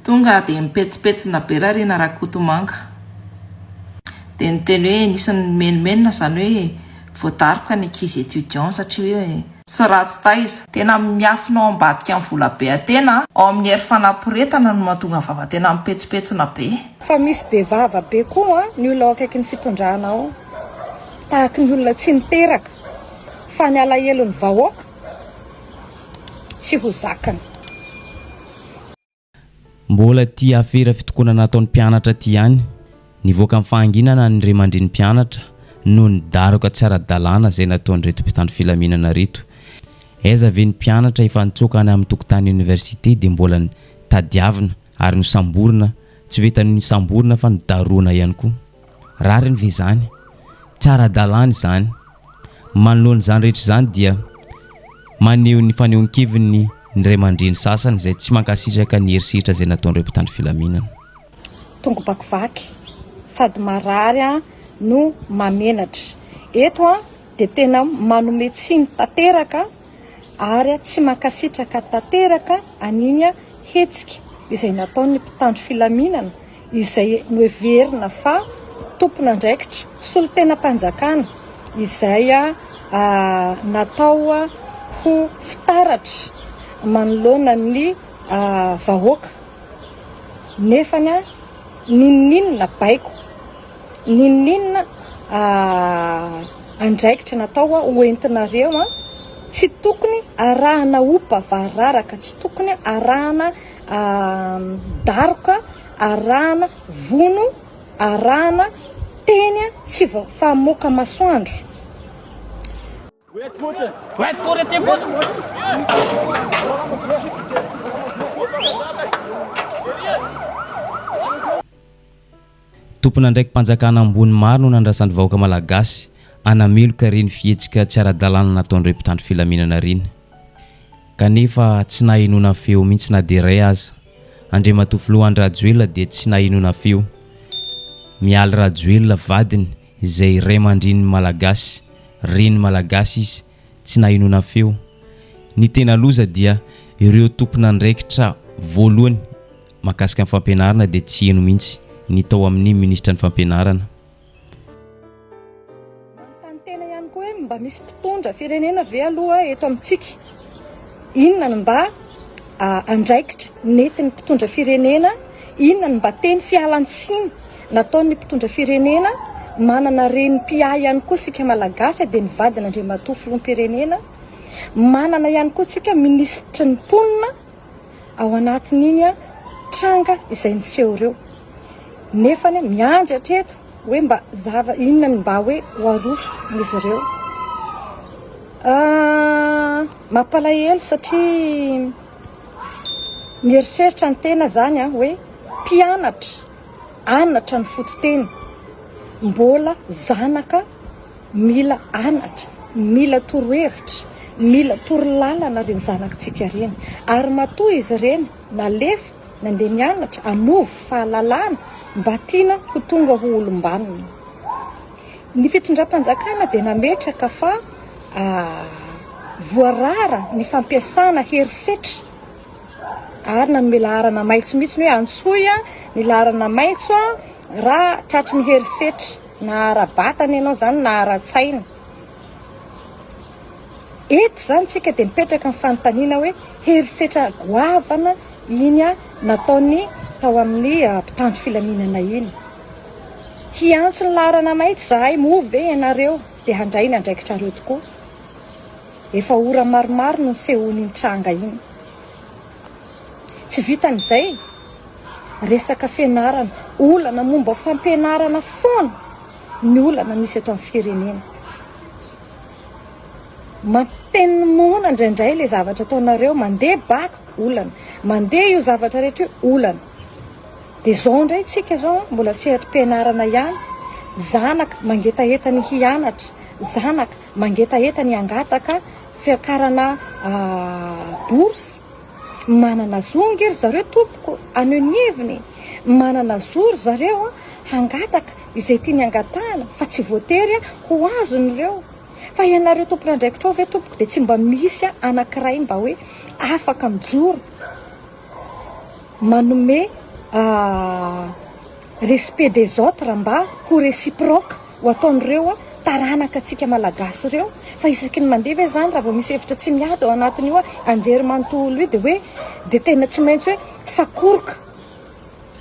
Tonga dia mipetsipetsina be Rarina Rakotomanga. Dia niteny hoe nisy nimenomenona izany hoe voadaroka ny ankizy étudiant satria hoe tsy ratsy taiza. Tena miafina ao ambadika ny volabe atena ao amin'ny hery fanaporetana no mahatonga ny vava tena mipetsopetsona be. Fa misy be vava be koa ny olona ao akaikin'ny fitondrana ao. Tahaky ny olona tsy niteraka. Fa ny alahelon'ny vahoaka tsy ho zakany. Mbola ity afera fitokonana ataon'ny mpianatra ity ihany. Nivoaka amin'ny fahanginana ny ray aman-dreny mpianatra noho ny daroka tsy ara-dalàna izay nataon'ireto mpitandro filaminana ireto. Aiza ve ny mpianatra efa nitsoaka any amin'ny tokontany oniversite dia mbola tadiavina ary nosamborina, tsy vitan'ny nosamborina fa nodarohana ihany koa. Rariny ve izany? Tsy ara-dalàna izany. Manoloana izany rehetra izany dia maneho ny fanehoan-keviny ny ray aman-dreny sasany izay tsy mankasitraka ny herisetra izay nataon'ireo mpitandro filaminana. Tongo-bakivaky, sady marary no mahamenatra. Eto dia tena manome tsiny tanteraka ary tsy mankasitraka tanteraka an'iny hetsika izay nataon'ny mpitandro filaminana izay noheverina fa tompon'andraikitra, solontenam-panjakana izay natao ho fitaratra manoloana ny vahoaka nefany n'inon'inona baiko, n'inon'inona andraikitra natao ho entinareo tsy tokony arahana opa variraraka, tsy tokony arahana daroka arahana vono arahana teny tsy famoaka masoandro. Tompon'andraiki-panjakana ambony maro no nandrasan'ny vahoaka malagasy hanameloka ireny fihetsika tsy ara-dalàna nataon'ireo mpitandro filaminana ireny. Kanefa tsy nahenoana feo mihitsy na dia iray aza. Andriamatoa Filoha Andry Rajoelina dia tsy nahenoana feo. Mialy Rajoelina vadiny izay raimandrenin'ny Malagasy, reny Malagasy izy, tsy nahenoana feo. Ny tena loza dia ireo tompon'andraikitra voalohany mahakasika ny fampianarana dia tsy heno mihitsy ny tao amin'ny minisitran'ny fampianarana. Manontany tena ihany koa hoe mba misy mpitondra firenena ve aloha eto amintsika? Inona no mba andraikitra nentin'ny mpitondra firenena? Inona no mba teny fialan-tsiny nataon'ny mpitondra firenena? Manana reny mpiahy ihany koa isika Malagasy dia ny vadin'Andriamatoa Filoham-pirenena. Manana ihany koa isika minisitry ny mponina ao anatin'iny tranga izay niseho ireo. Nefany miandry hatreto hoe mba zava inona ny mba hoe ho aroson'izy ireo. Mampalahelo satria mieritreritra ny tena zany a hoe mpianatra anatra ny fototeny mbola zanaka mila anatra, mila torohevitra, mila torolalana ireny zanakitsika ireny ary matoa izy ireny nalefa nandeha nianatra hanovo fahalalana mba tiana ho tonga ho olom-banona. Ny fitondram-panjakana dia nametraka fa voarara ny fampiasana herisetra ary nanome laharana maitso mihitsy ny hoe antsoy ny laharana maitso raha tratry ny herisetra na ara-batana ianao izany na ara-tsaina. Eto izany tsika dia mipetraka ny fanontaniana hoe herisetra goavana iny nataony tao amin'ny mpitandro filaminana iny. Hiantso ny laharana maitso izahay moa ve ianareo dia handray ny andraikitrareo tokoa? Efa ora maromaro no nisehoan'iny tranga iny. Tsy vitan'izay, resaka fianarana, olana momba fampianarana foana ny olana misy eto amin'ny firenena. Mampiteny moana indraindray ilay zavatra ataonareo, mandeha bac, olana, mandeha io zavatra rehetra io, olana. Dia izao indray tsika izao mbola sehatrim-pianarana ihany, zanaka mangetaheta ny hianatra, zanaka mangetaheta ny hangataka fiakarana bourse, manana zo ange ry zareo tompoko haneho ny heviny e, manana zo ry zareo hangataka izay tiany hangatahana fa tsy voatery ho azony ireo. Fa ianareo tompon'andraikitra ao ve tompoko dia tsy mba misy anankiray mba hoe afaka mijoro? manome respect des autres mba ho réciproque ho ataon'ireo taranaka antsika malagasy ireo fa isaky ny mandeha ve zany raha vao misy hevitra tsy miady ao anatin'io anjery manontolo io de hoe de tena tsy maintsy hoe sakoroka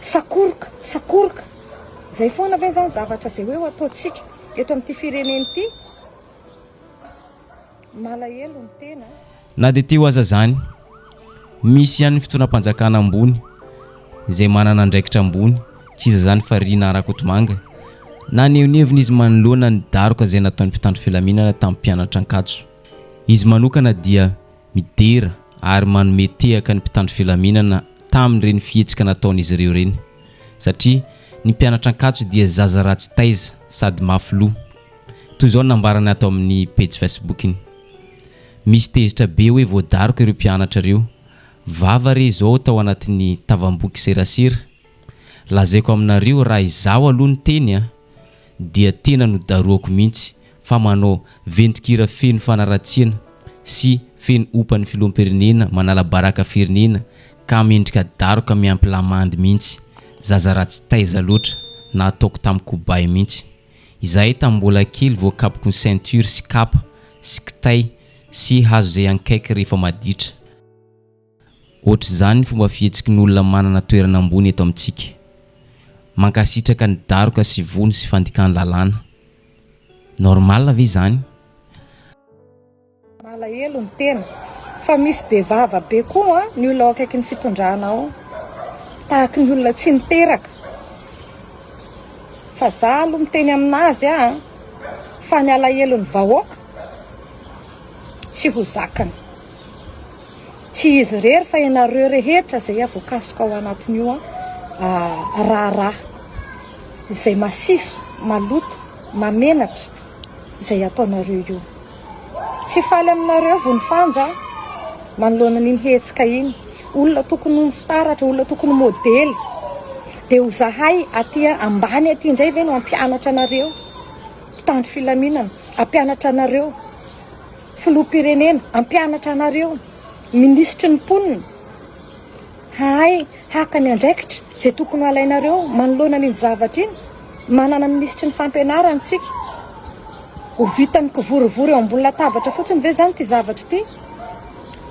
sakoroka sakoroka zay foana ve zany zavatra zay hoe ho ataontsika eto amin'ity firenena ity Malahelo ny tena. Na dia teo aza izany, misy ihany ny fitondram-panjakana ambony izay manana andraikitra ambony, tsy iza izany fa Rinah Rakotomanga. Naneho ny heviny izy manoloana ny daroka izay nataon'ny mpitandro filaminana tamin'ny mpianatra Ankatso. Izy manokana dia midera ary manome tehaka ny mpitandro filaminana tamin'ireny fihetsika nataon'izy ireo ireny satria ny mpianatra Ankatso dia zaza ratsy taiza sady mafy loha. Toy izao ny nambarany ato amin'ny pejy Facebook-ny. Misy tezitra be hoe voadaroka ireo mpianatra ireo. Vava re izao tao anatin'ny tavam-boky serasera. Lazaiko aminareo raha izaho aloha no teny a! dia tena nodarohako mihitsy fa manao venton-kira feno fanaratsiana sy feno ompa ny filoham-pirenena manala baraka firenena ka mendrika daroka miampy lamandy mihitsy. Zaza ratsy taiza loatra na ataoko tamin'ny kobay mihitsy. Izahay tamin'ny mbola kely voakapoky ny ceinture sy kapa sy kitay sy hazo izay ankaiky rehefa maditra. Ohatr'izany ny fomba fihetsiky ny olona manana toerana ambony eto amintsika. Mankasitraka ny daroka sy vono sy fandikan-lalàna. Normal ve izany? Malahelo ny tena fa misy be vava be koa ny olona ao akaikin'ny fitondrana ao tahaky ny olona tsy niteraka fa za aloha miteny aminazy a fa ny alahelon'ny vahoaka tsy ho zakany tsy izy irery fa ianareo rehetra izay voakasoka ao anatin'io raharaha izay masiso maloto mamenatra izay ataonareo io. Tsy faly aminareo Vonifanja aho manoloana an'iny hetsika iny. Olona tokony ho fitaratra, olona tokony ho modely. Dia ho zahay aty ambany aty indray ve no hampianatra anareo? Mpitandro filaminana, hampianatra anareo. Filoham-pirenena, hampianatra anareo. Minisitry ny mponina. Hahay haka ny andraikitra izay tokony ho alainareo manoloana an'iny zavatra iny. Manana minisitry ny fampianarana isika. Ho vitan'ny kivorivory eo ambony latabatra fotsiny ve izany ity zavatra ity?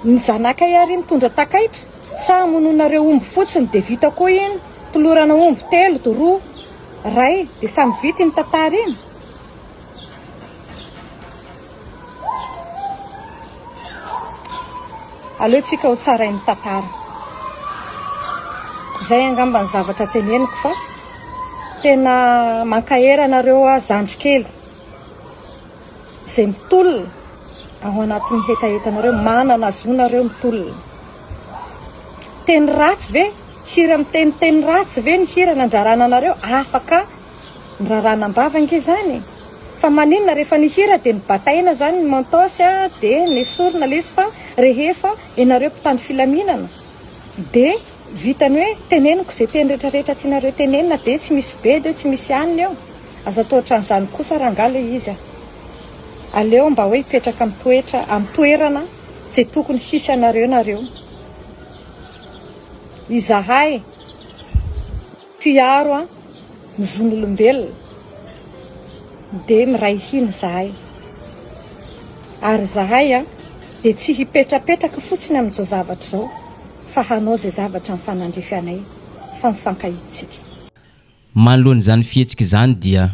Ny zanakay ary mitondra takaitra sa hamonoanareo omby fotsiny dia vita koa iny? Tolorana omby telo, roa, iray dia samy vita iny tantara iny? Aleo tsika ho tsarain'ny tantara. Zay angamba ny zavatra teneniko fa tena mankahery anareo aho zandry kely izay mitolona ao anatin'ny hetahetanareo, manana zo nareo mitolona. Teny ratsy ve? Hira miteniteny ratsy ve ny hira nandrarana anareo? Afaka Ny raràna am-bava ange izany e! Fa maninona rehefa nihira dia nibataina izany ny mentos dia nesorina ilay izy fa rehefa ianareo mpitandro filaminana dia vitany hoe teneniko izay teny rehetra rehetra tianareo tenenina dia tsy misy bedy eo tsy misy anona eo. Aza atao ohatran'izany kosa rangaha ilay izy a! Aleo mba hoe hipetraka amin'ny toetra amin'ny toerana izay tokony hisy anareo nareo. Izahay. Mpiaro ny zon'olombelona dia miray hina izahay ary izahay dia tsy hipetrapetraka fotsiny amin'izao zavatra izao fa hanao izay zavatra mifanandrify anay fa mifankahitsika. Manoloana izany fihetsika izany dia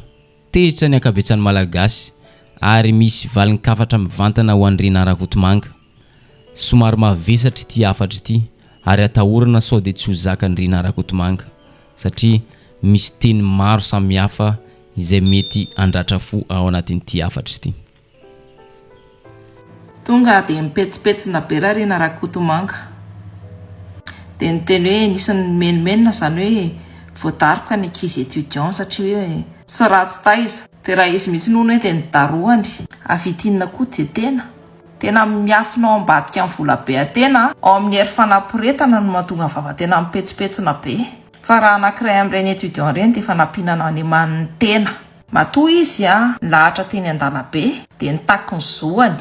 tezitra ny ankabetsahan'ny Malagasy ary misy valin-kafatra mivantana ho an'i Rinah Rakotomanga. Somary mavesatra ity hafatra ity ary atahorana sao dia tsy ho zakan'i Rinah Rakotomanga satria misy teny maro samihafa izay mety handratra fo ao anatin'ity hafatra ity. Tonga dia mipetsipetsina be ra Rina Rakotomanga. Dia niteny hoe nisy nimenomenona izany hoe voadaroka ny ankizy étudiant satria hoe tsy ratsy taiza. Dia raha izy mihitsy hono hoe dia nodarohany. Hahavita inona koa dia tena. Tena miafina ao ambadika ny volabe atena ao amin'ny hery fanaporetana no mahatonga ny vava tena mipetsopetsona be. Fa raha anankiray amin'ireny étudiant ireny dia efa nampihinana any aman'ny tena. Matoa izy nilahatra teny an-dalabe dia nitaky ny zoany.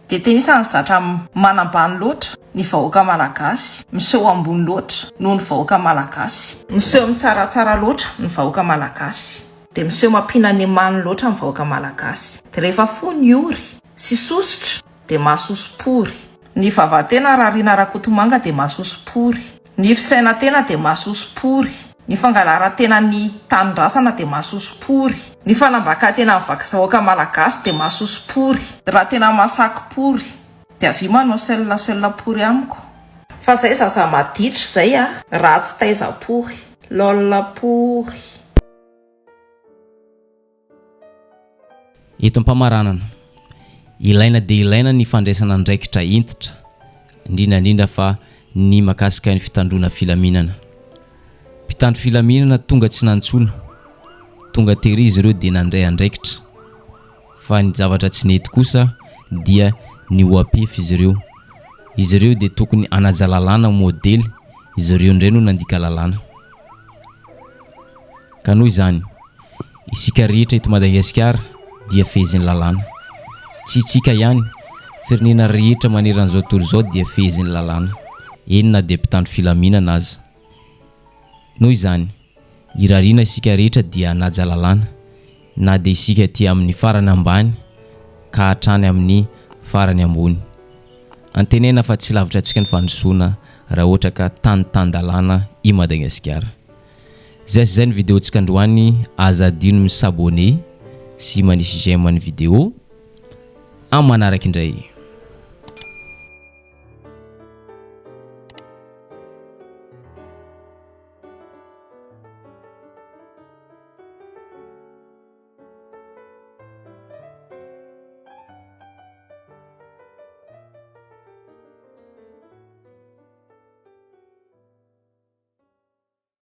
Dia tena isan'ny zatra manambany loatra ny vahoaka malagasy, miseho ambony loatra noho ny vahoaka malagasy, miseho mitsaratsara loatra ny vahoaka malagasy, dia miseho mampiananemany loatra ny vahoaka malagasy. Dia rehefa fo ny ory sy sosotra dia mahasoso-pory. Ny vava-tena Rarina Rakotomanga dia mahasoso-pory. Ny fisaina-tena dia mahasoso-pory. Ny fangalaran-tena ny tanindrazana dia mahasoso-pory. Ny fanambakan-tena ny vahoaka malagasy dia mahasoso-pory. Raha tena mahasaky-pory dia avia manao sel sel pory amiko. Fa zay zaza maditra zay a, ratsy taiza pory. Lol pory. Eto am-pamaranana, ilaina dia ilaina ny fandraisana andraikitra hentitra, indrindra indrindra fa ny makasika ny fitandroana filaminana. Mpitandro filaminana tonga tsy nantsoina, tonga tery izy ireo dia nandray andraikitra, fa ny zavatra tsy nety kosa dia nihoa-pefy izy ireo. Izy ireo dia tokony hanaja lalàna ho modely, izy ireo indray no nandika lalàna. Ka noho izany, isika rehetra eto Madagasikara dia fehezin'ny lalàna. Tsy itsika ihany, firenena rehetra maneran'izao tontolo izao dia fehezin'ny lalàna, eny na dia mpitandro filaminana aza. Noho izany, irariana isika rehetra dia hanaja lalàna, na dia isika aty amin'ny farany ambany ka hatrany amin'ny farany ambony. Antenaina fa tsy lavitra antsika ny fandrosoana raha ohatra ka tany tan-dalàna i Madagasikara. Zay sy zay ny vidéo tsika androany aza adino mi s'abonner sy manisy j'aime ny vidéo am manaraka indray.